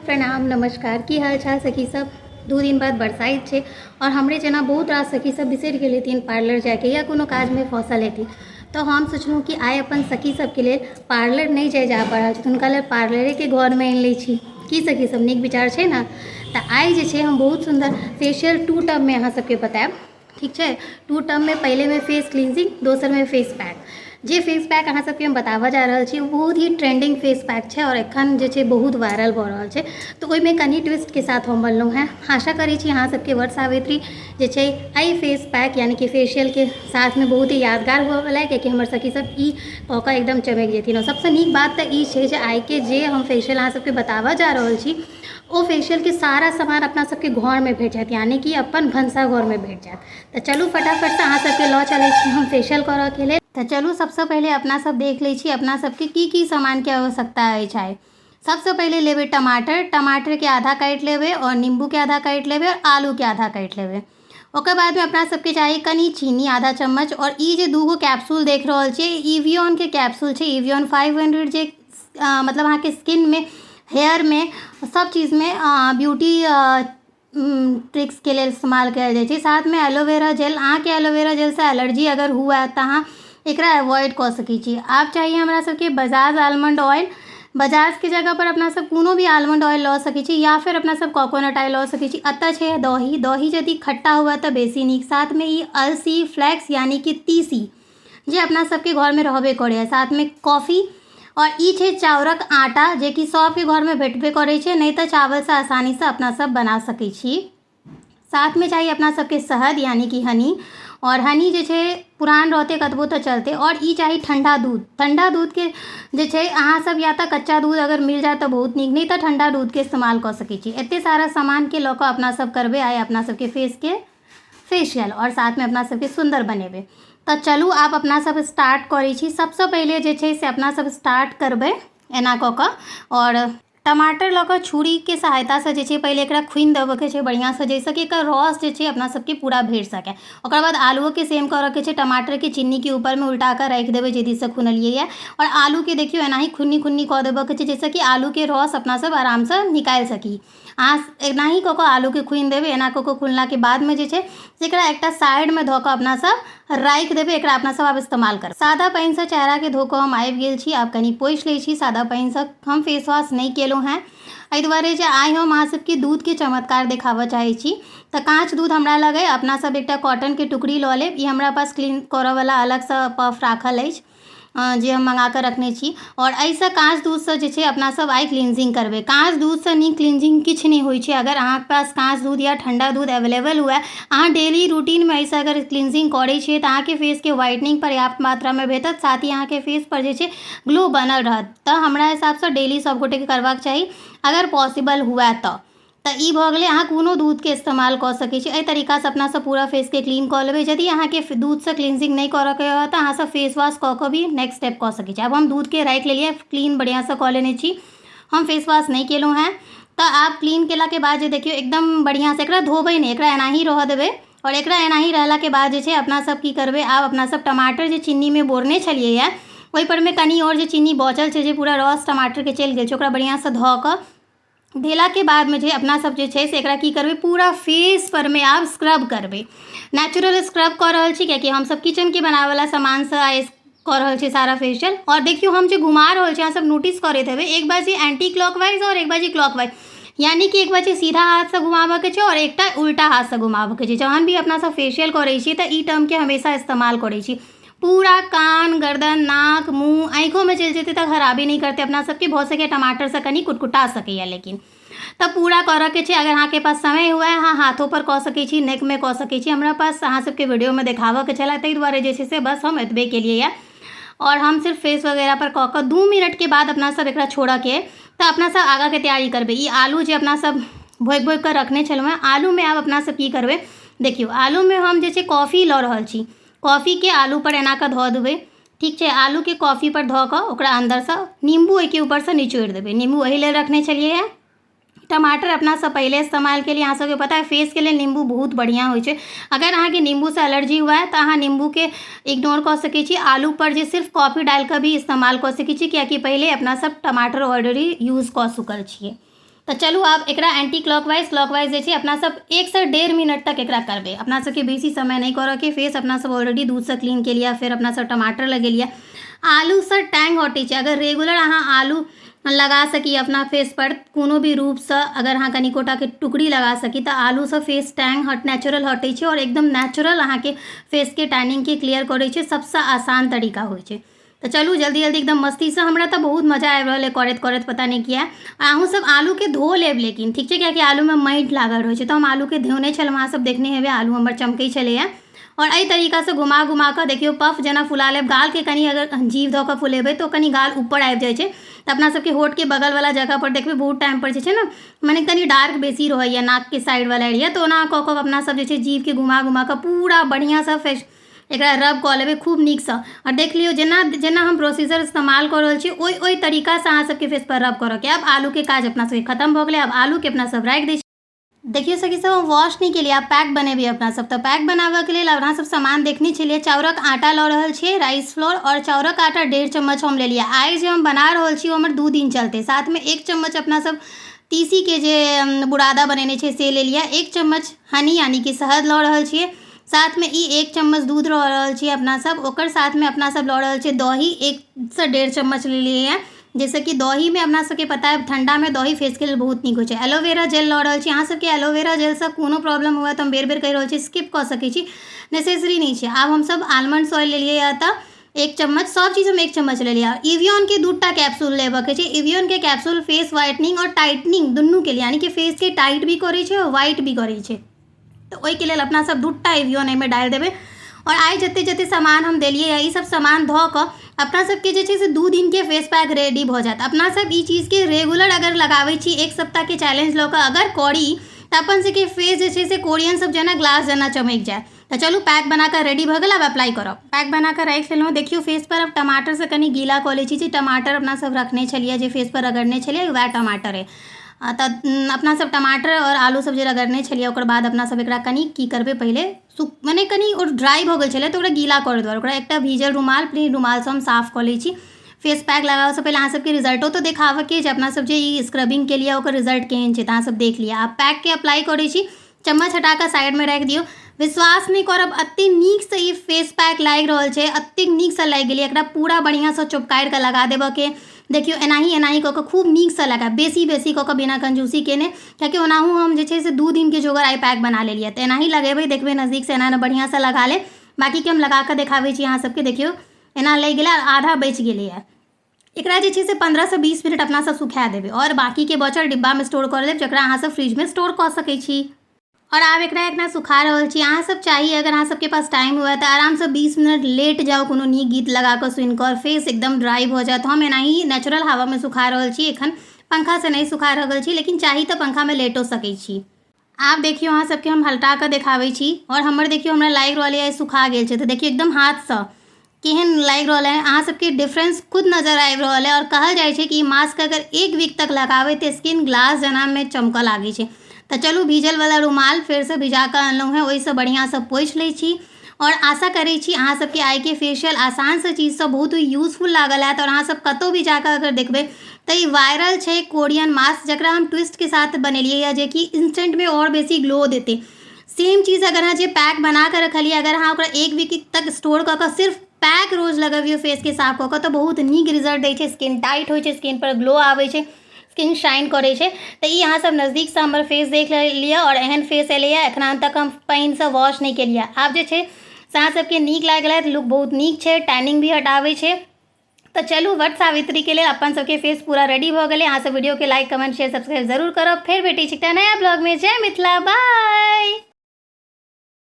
प्रणाम नमस्कार, की हाल चाल सखी सब। 2 दिन बाद बरसाइत छै और हमरे जेना बहुत रास सखी सब बिसरि गेल हेथिन पार्लर जाइके या कोनो काजमे फँसल हेथिन। तऽ हम सोचलहुँ कि आइ अपन सखी सबके लेल पार्लर नहि जाय जा पाबि रहल छथिन हुनका लेल पार्लरेके घरमे आनि लै छी। की सखी सब, नीक विचार छै ने? तऽ आइ जे छै हम बहुत सुन्दर फेशियल 2 टबमे अहाँ सबके बतायब, ठीक छै? 2 टबमे पहिलेमे फेस क्लींजिंग, दोसरमे फेस पैक। जे फेस पैक अहाँ सबके हम बताबऽ जा रहल छी ओ बहुत ही ट्रेंडिंग फेस पैक छै और एखन जे छै बहुत वायरल भऽ रहल छै। तऽ ओहिमे कनि ट्विस्टके साथ हम बनलहुँ हेँ। आशा करै छी अहाँ सबके वट सावित्री जे छै एहि फेस पैक यानी कि फेशियलके साथमे बहुत ही यादगार हुअवला है, कियाकि हमर सखी सब ई कऽ कऽ एकदम चमकि जेथिन। और सबसँ नीक बात तऽ ई छै जे आइके जे हम फेशियल अहाँ सबके बताबऽ जा रहल छी ओ फेशियलके सारा सामान अपना सबके घरमे भेट जायत, यानी कि अपन भनसा घरमे भेट जायत। तऽ चलू फटाफटसँ अहाँ सबके लऽ चलै छी हम फेशियल करऽके लेल। तऽ चलू सबसँ पहिले अपना सब देख लै छी अपना सबके की की सामानके आवश्यकता अछि। आइ सबसँ पहिले लेबै टमाटर, टमाटरके आधा काटि लेबै आओर नीम्बूके आधा काटि लेबै आओर आलूके आधा काटि लेबै। ओकर बादमे अपना सबके चाही कनि चीनी आधा चम्मच। आओर ई जे 2 गो कैप्सूल देख रहल छियै इवियनके कैप्सूल छै, इवियन 500 जे मतलब अहाँके स्किनमे, हेयरमे, सब चीजमे ब्यूटी ट्रिक्सके लेल इस्तेमाल कयल जाइ छै। साथमे एलोवेरा जेल, अहाँके एलोवेरा जेलसँ एलर्जी अगर हुए तऽ अहाँ एकरा अवॉइड कऽ सकै छी। आब चाही हमरा सबके बजाज आलमंड ऑयल। बजाजके जगहपर अपना सब कोनो भी आलमंड ऑयल लऽ सकै छी या फिर अपना सब कोकोनट ऑयल लऽ सकै छी। एतऽ छै दही, दही यदि खट्टा हुए तऽ बेसी नीक। साथमे ई अलसी फ्लैक्स यानी कि तीसी जे अपना सबके घरमे रहबे करैए, साथमे कॉफी। आओर ई छै चाउरक आटा जेकि सबके घरमे भेटबे करै छै, नहि तऽ चावलसँ आसानीसँ अपना सब बना सकै छी। साथमे चाही अपना सबके शहद यानी कि हनी। आओर हनी जे छै पुरान रहतै कतबो तऽ चलतै। आओर ई चाही ठण्डा दूध। ठण्डा दूधके जे छै अहाँ सब या तऽ कच्चा दूध अगर मिल जाए तऽ बहुत नीक, नहि तऽ ठण्डा दूधके इस्तेमाल कऽ सकै छी। एते सारा सामानके लऽ कऽ अपना सब करबै आइ अपना सबके फेसके फेशियल आओर साथमे अपना सबके सुन्दर बनेबै। तऽ चलू आब अपना सब स्टार्ट करै छी। सबसँ पहिले जे छै से अपना सब स्टार्ट करबै एना कऽ कऽ आओर टमाटर लऽ कऽ छुरीके सहायतासँ जे छै पहिले एकरा खुनि देबऽके छै बढ़िआँसँ, जाहिसँ कि एकर रस जे छै अपना सबके पूरा भेट सकै। ओकर बाद आलुओके सेम करऽके छै, टमाटरके चिन्नीके ऊपरमे उल्टा कऽ राखि देबै जे दिससँ खुनलियै यऽ। आओर आलूके देखियौ एनाही खुन्नी खुन्नी कऽ देबऽके छै, जाहिसँ कि आलूके रस अपना सब आरामसँ निकालि सकी। अहाँ एनाही कऽ कऽ आलूके खुनि देबै। एना कऽ कऽ खुनलाके बादमे जे छै से एकरा एकटा साइडमे धऽ कऽ अपना सब राखि देबै। एकरा अपना सब आब इस्तेमाल करबै। सादा पानिसँ चेहराके धो कऽ हम आबि गेल छी। आब कनि पोछि लै छी सादा पानिसँ। हम फेस वॉश नहि केलहुँ हेँ एहि दुआरे जे आइ हम अहाँ सबके दूधके चमत्कार देखाबऽ चाहै छी। तऽ काँच दूध हमरा लग अइ, अपना सब एकटा कॉटनके टुकड़ी लऽ लेब। ई हमरा पास क्लीन करऽवला अलगसँ पफ राखल अछि जे हम मँगा कऽ रखने छी। आओर एहिसँ काँच दूधसँ जे छै अपना सब आइ क्लींजिंग करबै। काँच दूधसँ नीक क्लींजिंग किछु नहि होइ छै। अगर अहाँके पास काँच दूध या ठण्डा दूध अवेलेबल हुए, अहाँ डेली रूटीनमे एहिसँ अगर क्लींजिंग करै छियै तऽ अहाँके फेसके व्हाइटनिंग पर्याप्त मात्रामे भेटत, साथ ही अहाँके फेसपर जे छै ग्लो बनल रहत। तऽ हमरा हिसाबसँ डेली सब गोटेके करबाक चाही अगर पॉसिबल हुए तऽ। तऽ ई भऽ गेलै, अहाँ कोनो दूधके इस्तेमाल कऽ सकै छी। एहि तरीकासँ अपनासँ पूरा फेसके क्लीन कऽ लेबै। यदि अहाँके दूधसँ क्लींजिंग नहि करऽके यऽ तऽ अहाँ सब फेस वॉश कऽ कऽ भी नेक्स्ट स्टेप कऽ सकै छी। आब हम दूधके राखि लेलियै, क्लीन बढ़िआँसँ कऽ लेने छी, हम फेस वॉश नहि केलहुँ हेँ। तऽ आब क्लीन केलाके बाद जे देखियौ एकदम बढ़िआँसँ एकरा धोबै नहि, एकरा एनाही रहऽ देबै। आओर एकरा एनाही रहलाके बाद जे छै अपना सब की करबै, आब अपना सब टमाटर जे चिन्नीमे बोरने छलियै हँ ओहिपर मे कनि आओर जे चीनी बचल छै, जे पूरा रस टमाटरके चलि गेल छै, ओकरा बढ़िआँसँ धऽ कऽ धेलाके बादमे जे अपना सब जे छै से एकरा की करबै, पूरा फेस परमे आब स्क्रब करबै। नेचुरल स्क्रब कऽ रहल छी कियाकि हमसब किचनके बनाबैवला सामानसँ आइ कऽ रहल छी सारा फेशियल। आओर देखियौ हम जे घुमा रहल छी अहाँ सब नोटिस करैत हेबै, एक बाजी एंटी क्लॉकवाइज आओर एक बाजी क्लॉकवाइज, यानी कि एक बाजी सीधा हाथसँ घुमाबऽके छै आओर एकटा उल्टा हाथसँ घुमाबऽके छै। जहन भी अपना सब फेशियल करै छी तऽ ई टर्मके हमेशा इस्तेमाल करै छी। पूरा कान, गर्दन, नाक, मुँह, आँखिओमे चलि जेतै तऽ खराबी नहि करतै अपना सबके। भऽ सकैए टमाटरसँ कनि कुटकुटा सकैए, लेकिन तऽ पूरा करऽके छै। अगर अहाँके पास समय हुए अहाँ हाथोपर कऽ सकै छी, नेकमे कऽ सकै छी। हमरा पास अहाँ सबके वीडियोमे देखाबऽके छलै ताहि दुआरे जे छै से बस हम एतबे केलियै यऽ। आओर हम सिर्फ फेस वगैरहपर कऽ कऽ 2 मिनटके बाद अपना सब एकरा छोड़ऽके तऽ अपना सब आगाँके तैयारी करबै। ई आलू जे अपना सब भोगि भोगि कऽ रखने छलहुँ हेँ, आलूमे आब अपना सब की करबै, देखियौ आलूमे हम जे छै कॉफी लऽ रहल छी। कॉफीके आलूपर एना कऽ धऽ देबै, ठीक छै? आलूके कॉफीपर धऽ कऽ ओकरा अन्दरसँ नीम्बू ओहिके ऊपरसँ निचोड़ि देबै। नीम्बू एहि लेल रखने छलियै हँ, टमाटर अपनासँ पहिले इस्तेमाल केलियै। अहाँ सबके पता है फेसके लेल नीम्बू बहुत बढ़िआँ होइ छै। अगर अहाँके नीम्बूसँ एलर्जी हुए तऽ अहाँ नीम्बूके इग्नोर कऽ सकै छी, आलूपर जे सिर्फ कॉफी डालि कऽ भी इस्तेमाल कऽ सकै छी, कियाकि पहिले अपना सब टमाटर ऑलरेडी यूज कऽ चुकल छियै। तऽ चलू आब एकरा एंटी क्लॉकवाइज क्लॉकवाइज जे छै अपना सब 1 से 1.5 मिनट तक एकरा करबै। अपना सबके बेसी समय नहि करऽके। फेस अपना सब ऑलरेडी दूधसँ क्लीन केलियै, फेर अपना सब टमाटर लगेलियै। आलूसँ टैंग हटै छै। अगर रेगुलर अहाँ आलू लगा सकी अपना फेस पर, कोनो भी रूपसँ अगर अहाँ कनिकोटाके टुकड़ी लगा सकी, तऽ आलूसँ फेस टैंग हट नेचुरल हटै छै आओर एकदम नेचुरल अहाँके फेसके टैनिंगके क्लियर करै छै। सबसँ आसान तरीका होइ छै। तऽ चलू, जल्दी जल्दी, एकदम मस्तीसँ। हमरा तऽ बहुत मजा आबि रहल अइ करैत करैत, पता नहि किया। अहूँ सब आलूके धो लेब लेकिन, ठीक छै? कियाकि आलूमे माटि लागल रहै छै। तऽ हम आलूके धोने छलहुँ, अहाँ सब देखने हेबै, आलू हमर चमकै छलैए। आओर एहि तरीकासँ घुमा घुमा कऽ देखियौ, पफ जेना फुला लेब गालके। कनि अगर जीभ दऽ कऽ फुलेबै तऽ ओ कनि गाल ऊपर आबि जाइ छै। तऽ अपना सबके होठके बगलवला जगह पर देखबै, बहुत टाइम पर जे छै ने, मने कनि डार्क बेसी रहैए नाकके साइडवला एरिया। तऽ ओना कऽ कऽ अपना सब जे छै जीभके घुमा घुमा कऽ पूरा बढ़िआँसँ फेस एकरा रब कऽ लेबै खूब नीकसँ। आओर देख लियौ, जेना जेना हम प्रोसीजर इस्तेमाल कऽ रहल छी, ओहि ओहि तरीकासँ अहाँ सबके फेस पर रब करऽके। आब आलूके काज अपना सबके खतम भऽ गेलै। आब आलूके अपना सब राखि दै छी। देखियौ सखी सब, हम वॉश नहि केलियै। आब पैक बनेबै अपना सब। तऽ पैक बनाबऽके लेल अहाँ सब सामान देखने छलियै। चाउरक आटा लऽ रहल छियै, राइस फ्लोर, आओर चाउरक आटा 1.5 चम्मच हम लेलियै। आइ जे हम बना रहल छी, ओ हमर 2 दिन चलतै। साथमे 1 चम्मच अपना सब तीसीके जे बुरादा बनेने छै से लेलियै। 1 चम्मच हनी यानी कि शहद लऽ रहल छियै। साथमे ई 1 चम्मच दूध लऽ रहल छियै अपना सब। ओकर साथमे अपना सब लऽ रहल छियै दही, 1 से 1.5 चम्मच लेलियै। जाहिसँ कि दहीमे अपना सबके पता है, ठण्डामे दही फेसके लेल बहुत नीक होइ छै। एलोवेरा जेल लऽ रहल छी। अहाँ सबके एलोवेरा जेलसँ कोनो प्रॉब्लम हुए तऽ हम बेर बेर कहि रहल छी, स्किप कऽ सकै छी, नेसेसरी नहि छै। आब हमसब आलमंड ऑयल लेलियै तऽ 1 चम्मच। सब चीज हम 1 चम्मच लेलियै। इवियनके दूटा कैप्सूल लेबऽके छै। इवियनके कैप्सूल फेस व्हाइटनिंग आओर टाइटनिंग दुनूके लिए, यानी कि फेसके टाइट भी करै छै आओर व्हाइट भी करै छै। तऽ ओहिके लेल अपना सब दूटा इवियन एहिमे डालि देबै। आओर आइ जते जते सामान हम देलियै, ई सब सामान धऽ कऽ अपना सबके जे छै से 2 दिनके फेस पैक रेडी भऽ जायत। अपना सब ई चीजके रेगुलर अगर लगाबै छी, 1 सप्ताहके चैलेंज लऽ कऽ अगर करी, तऽ अपन सबके फेस जे छै से कोरियन सब जेना ग्लास जेना चमकि जायत। तऽ चलू, पैक बना कऽ रेडी भऽ गेल। आब अप्लाई करब। पैक बना कऽ राखि लेलहुँ। देखियौ, फेस पर आब टमाटरसँ कनि गीला कऽ लै छी। जे टमाटर अपना सब रखने छलियै, जे फेस पर रगड़ने छलियै, वएह टमाटर अइ। तऽ अपना सब टमाटर आओर आलू सब जे रगड़ने छलियै, ओकर बाद अपना सब एकरा कनि की करबै, पहिले मने कनि ओ ड्राइ भऽ गेल छलै, तऽ ओकरा गीला करऽ दुआरे ओकरा एकटा भीजल रुमाल, प्लेन रुमालसँ हम साफ कऽ लै छी। फेस पैक लगाबऽसँ पहिले अहाँ सबके रिजल्टो तऽ देखाबऽके जे अपना सब जे ई स्क्रबिंग केलियै, ओकर रिजल्ट केहन छै। तऽ अहाँ सब देख लिअ। आब पैकके अप्लाई करै छी। चम्मच हटा कऽ साइडमे राखि दियौ। विश्वास नहि करब, एतेक नीकसँ ई फेस पैक लागि रहल छै, एतेक नीकसँ लागि गेलै। एकरा पूरा बढ़िआँसँ चोपकारि कऽ लगा देबऽके। देखियौ, एनाही एनाही कऽ कऽ खूब नीकसँ लगायब, बेसी बेसी कऽ कऽ, बिना कंजूसी केने, कियाकि ओनाहु हम जे छै से 2 दिनके जोगर आइ पैक बना लेलियै। तऽ एनाही लगेबै। देखबै नजदीकसँ, एना एना बढ़िआँसँ लगा लेब। बाँकीके हम लगा कऽ देखाबै छी अहाँ सबके। देखियौ, एना लागि गेलै आओर आधा बचि गेलैए। एकरा जे छै से 15 से 20 मिनट अपनासँ सुखा देबै आओर बाँकीके बचल डिब्बामे स्टोर कऽ लेब, जकरा अहाँ सब फ्रिजमे स्टोर कऽ सकै छी। आओर आब एकरा एकरा सुखा रहल छी। अहाँ सब चाही, अगर अहाँ सबके पास टाइम हुए, तऽ आरामसँ 20 मिनट लेट जाउ कोनो नीक गीत लगा कऽ सुनि कऽ, फेस एकदम ड्राइ भऽ जायत। हम एनाही नेचुरल हवामे सुखा रहल छी एखन, पंखासँ नहि सुखा रहल छी, लेकिन चाही तऽ पंखामे लेटो सकै छी। आब देखियौ, अहाँ सबके हम हल्टा कऽ देखाबै छी। आओर हमर देखियौ, हमरा लागि रहल यऽ सुखा गेल छै। तऽ देखियौ, एकदम हाथसँ केहन लागि रहल है। अहाँ सबके डिफरेंस खुद नजर आबि रहल है। आओर कहल जाइ छै कि ई मास्क अगर एक वीक तक लगाबै तऽ स्किन ग्लास जेनामे चमकऽ लागै छै। तऽ चलू, भीजल वाला रुमाल फेरसँ भिजा कऽ अनलहुँ हेँ, ओहिसँ बढ़िआँसँ पोछि लै छी। आओर आशा करै छी अहाँ सबके आइके फेशियल आसानसँ चीजसँ बहुत यूजफुल लागल हैत। आओर अहाँ सब कतहु भी जाकऽ अगर देखबै तऽ ई वायरल छै कोरियन मास्क, जकरा हम ट्विस्टके साथ बनेलियै यऽ, जेकि इंस्टेंटमे आओर बेसी ग्लो देतै। सेम चीज अगर अहाँ जे पैक बना कऽ रखलियै, अगर अहाँ ओकरा एक वीक तक स्टोर कऽ कऽ सिर्फ पैक रोज लगबियौ फेसके साफ कऽ कऽ, तऽ बहुत नीक रिजल्ट दै छै। स्किन टाइट होइ छै, स्किन पर ग्लो आबै छै, स्किन शाइन करै छै। तऽ ई अहाँ सब नजदीकसँ हमर फेस देख लिअ। आओर एहन फेस एलैए। एखन तक हम पानिसँ वॉश नहि केलियै। आब जे छै से अहाँ सबके नीक लागल हैत। लुक बहुत नीक छै, टैनिंग भी हटाबै छै। तऽ चलू, वट सावित्रीके लेल अपन सबके फेस पूरा रेडी भऽ गेलै। अहाँ सब वीडियोके लाइक, कमेंट, शेयर, सब्सक्राइब जरूर करब। फेर भेटै छी एकटा नया ब्लॉगमे। जय मिथिला, बाय।